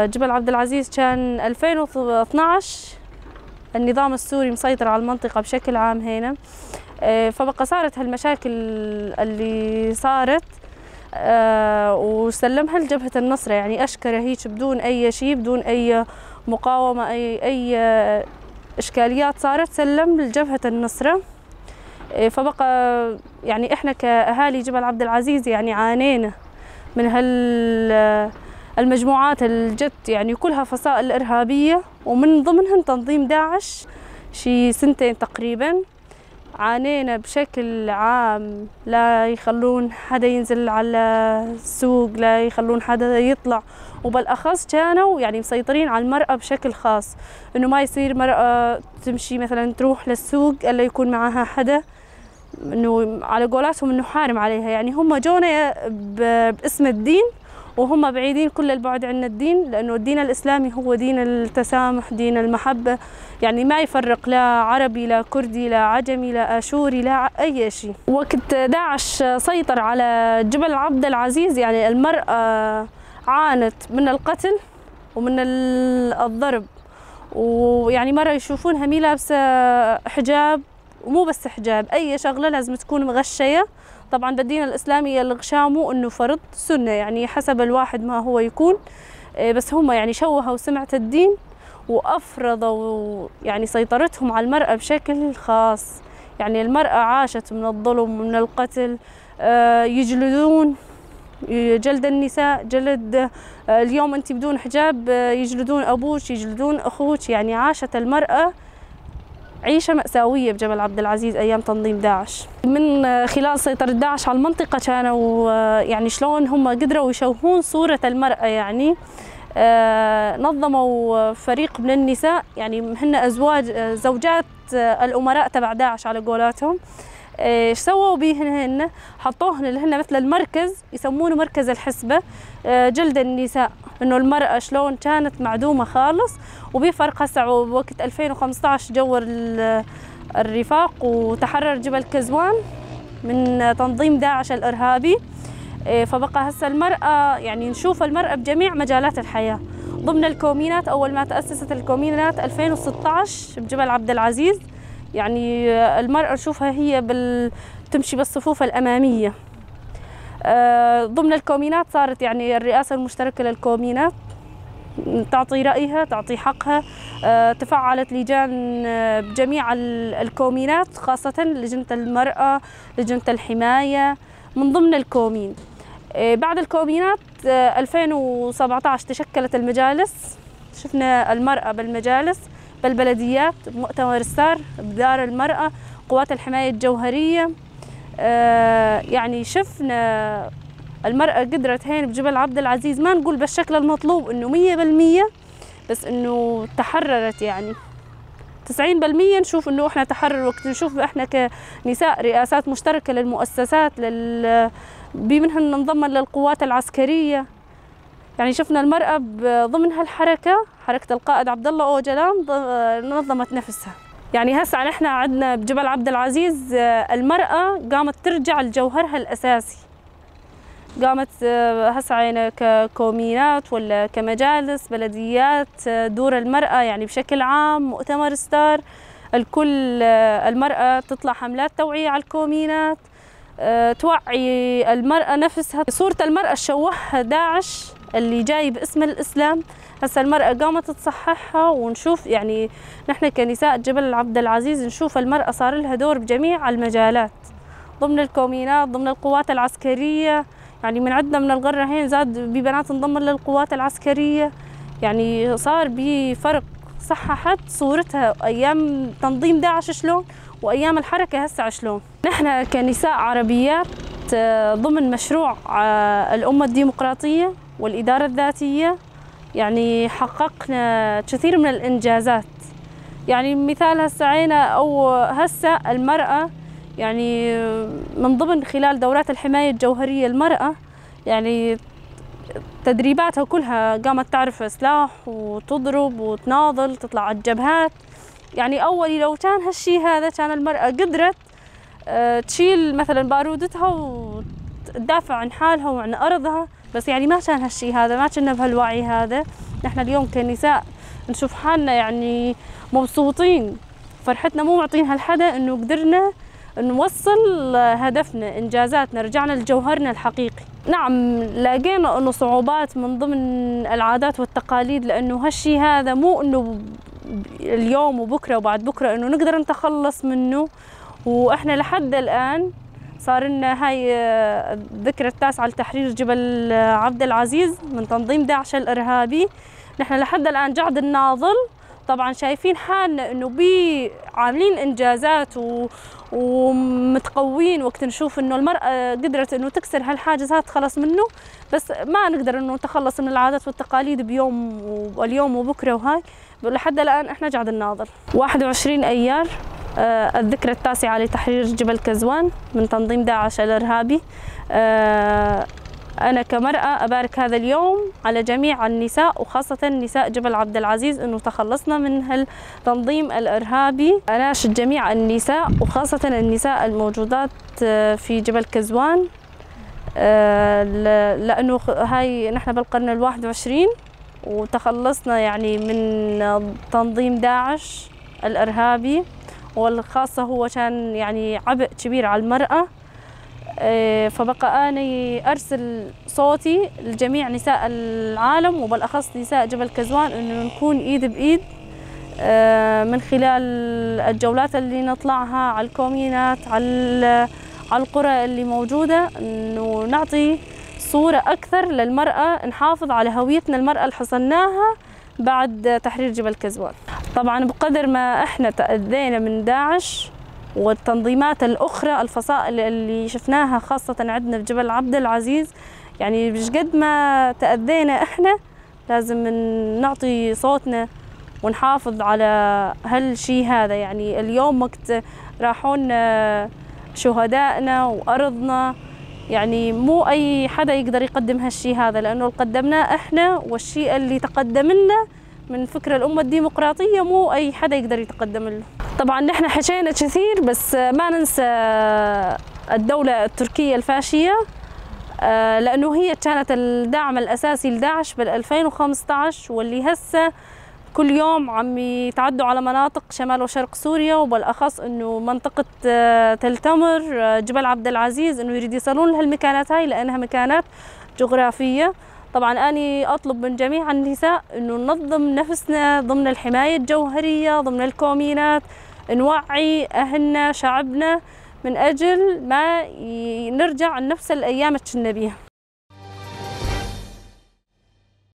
جبل عبد العزيز كان 2012 النظام السوري مسيطر على المنطقة بشكل عام هنا، فبقى صارت هالمشاكل اللي صارت وسلمها لجبهة النصرة، يعني أشكره هيك بدون أي شيء، بدون أي مقاومة، أي إشكاليات صارت، سلم لجبهة النصرة. فبقى يعني إحنا كأهالي جبل عبد العزيز يعني عانينا من هالمجموعات الجت، يعني كلها فصائل إرهابية ومن ضمنهم تنظيم داعش. شي سنتين تقريبا عانينا بشكل عام، لا يخلون حدا ينزل على السوق، لا يخلون حدا يطلع، وبالأخص كانوا يعني مسيطرين على المرأة بشكل خاص، إنه ما يصير مرأة تمشي مثلا تروح للسوق إلا يكون معها حدا، إنه على قولاتهم إنه حارم عليها. يعني هم جونا باسم الدين وهم بعيدين كل البعد عن الدين، لأنه الدين الإسلامي هو دين التسامح، دين المحبة، يعني ما يفرق لا عربي لا كردي لا عجمي لا آشوري لا أي شيء. وقت داعش سيطر على جبل عبد العزيز يعني المرأة عانت من القتل ومن الضرب، ويعني مرة يشوفونها مي لابسة حجاب، ومو بس حجاب، أي شغلة لازم تكون مغشية. طبعا بالدين الإسلامي الغشاء مو إنه فرض، سنة يعني حسب الواحد ما هو يكون، بس هم يعني شوهوا سمعة الدين وأفرضوا يعني سيطرتهم على المرأة بشكل خاص. يعني المرأة عاشت من الظلم ومن القتل، يجلدون جلد النساء جلد، اليوم أنت بدون حجاب يجلدون أبوك يجلدون أخوك. يعني عاشت المرأة عيشة مأساوية بجبل عبد العزيز أيام تنظيم داعش. من خلال سيطرة داعش على المنطقة كانوا يعني شلون هم قدروا يشوهون صورة المرأة، يعني نظموا فريق من النساء، يعني هن أزواج زوجات الأمراء تبع داعش على قولاتهم. ايش سووا بيهن؟ هن حطوهن اللي هن مثل المركز، يسمونه مركز الحسبة، جلد النساء، انه المرأة شلون كانت معدومة خالص. وبفرق هسه وقت 2015 جور الرفاق وتحرر جبل كزوان من تنظيم داعش الإرهابي، فبقى هسه المرأة يعني نشوف المرأة بجميع مجالات الحياة ضمن الكومينات. أول ما تأسست الكومينات 2016 بجبل عبد العزيز، يعني المرأة نشوفها هي تمشي بالصفوف الأمامية. ضمن الكومينات صارت يعني الرئاسة المشتركة للكومينات تعطي رأيها تعطي حقها، تفعلت لجان بجميع الكومينات، خاصة لجنة المرأة، لجنة الحماية من ضمن الكومين. بعد الكومينات 2017 تشكلت المجالس، شفنا المرأة بالمجالس، بالبلديات، بمؤتمر السار، بدار المرأة، قوات الحماية الجوهرية. يعني شفنا المرأة قدرت هين بجبل عبد العزيز، ما نقول بالشكل المطلوب إنه 100%، بس إنه تحررت، يعني 90% نشوف إنه إحنا تحرر. وقت نشوف إحنا كنساء رئاسات مشتركة للمؤسسات، بمنها ننضم للقوات العسكرية. يعني شفنا المرأة ضمن هالحركة، حركة القائد عبد الله أوجلان، نظمت نفسها. يعني هسه نحن عندنا بجبل عبد العزيز المرأة قامت ترجع لجوهرها الأساسي، قامت هسه يعني ككومينات ولا كمجالس بلديات، دور المرأة يعني بشكل عام، مؤتمر ستار، الكل المرأة تطلع حملات توعية على الكومينات، توعي المرأة نفسها. صورة المرأة شوهها داعش اللي جاي باسم الإسلام، هسه المرأة قامت تصححها. ونشوف يعني نحن كنساء جبل عبد العزيز نشوف المرأة صار لها دور بجميع المجالات، ضمن الكومينات، ضمن القوات العسكرية. يعني من عندنا من الغرة هين زاد ببنات انضمن للقوات العسكرية، يعني صار بفرق، صححت صورتها أيام تنظيم داعش شلون وأيام الحركة هسه شلون. نحن كنساء عربيات ضمن مشروع الأمة الديمقراطية والإدارة الذاتية يعني حققنا كثير من الإنجازات. يعني مثال هسه عينا أو هسه المرأة يعني من ضمن خلال دورات الحماية الجوهرية المرأة يعني تدريباتها كلها قامت تعرف سلاح وتضرب وتناضل، تطلع على الجبهات. يعني أولي لو كان هالشي هذا كان المرأة قدرت تشيل مثلا بارودتها وتدافع عن حالها وعن أرضها، بس يعني ما كان هالشي هذا، ما كنا بهالوعي هذا. نحن اليوم كنساء نشوف حالنا يعني مبسوطين، فرحتنا مو معطينها لحدا، إنه قدرنا نوصل هدفنا، إنجازاتنا، رجعنا لجوهرنا الحقيقي. نعم لاقينا إنه صعوبات من ضمن العادات والتقاليد، لأنه هالشي هذا مو إنه اليوم وبكرة وبعد بكرة إنه نقدر نتخلص منه. وإحنا لحد الآن صار لنا هاي الذكرى التاسعة لتحرير جبل عبد العزيز من تنظيم داعش الإرهابي. نحن لحد الآن جعد الناظل، طبعا شايفين حالنا إنه بي عاملين إنجازات ومتقوين، وقت نشوف إنه المرأة قدرت إنه تكسر هالحاجز هذا تخلص منه، بس ما نقدر إنه نتخلص من العادات والتقاليد بيوم واليوم وبكرة وهاي. لحد الآن إحنا جعد الناظر. 21 أيار الذكرى التاسعة لتحرير جبل كزوان من تنظيم داعش الإرهابي. أنا كمرأة أبارك هذا اليوم على جميع النساء، وخاصة نساء جبل عبد العزيز، إنه تخلصنا من هالتنظيم الإرهابي. أناشد جميع النساء وخاصة النساء الموجودات في جبل كزوان، لأنه هاي نحن بالقرن 21 وتخلصنا يعني من تنظيم داعش الإرهابي، والخاصة هو كان يعني عبء كبير على المرأة. فبقى أنا أرسل صوتي لجميع نساء العالم وبالأخص نساء جبل كزوان إنه نكون إيد بإيد، من خلال الجولات اللي نطلعها على الكومينات، على القرى اللي موجودة، إنه نعطي صورة أكثر للمرأة، نحافظ على هويتنا المرأة اللي حصلناها بعد تحرير جبل كزوان. طبعا بقدر ما إحنا تأذينا من داعش والتنظيمات الأخرى، الفصائل اللي شفناها خاصة عندنا بجبل عبد العزيز، يعني مش قد ما تأذينا إحنا لازم نعطي صوتنا ونحافظ على هالشي هذا. يعني اليوم وقت راحون شهدائنا وأرضنا، يعني مو أي حدا يقدر يقدم هالشي هذا، لأنه اللي قدمناه إحنا والشيء اللي تقدم لنا من فكرة الأمة الديمقراطية مو أي حدا يقدر يتقدم له. طبعا نحن حكينا كثير، بس ما ننسى الدولة التركية الفاشية، لأنه هي كانت الدعم الأساسي لداعش بال2015، واللي هسه كل يوم عم يتعدوا على مناطق شمال وشرق سوريا، وبالأخص إنه منطقة تل تمر، جبل عبد العزيز، إنه يريد يصلون لهالمكانات هاي لأنها مكانات جغرافية. طبعا أنا أطلب من جميع النساء إنه ننظم نفسنا ضمن الحماية الجوهرية، ضمن الكومينات، نوعي أهلنا شعبنا من أجل ما نرجع لنفس الأيام اللي كنا بيها.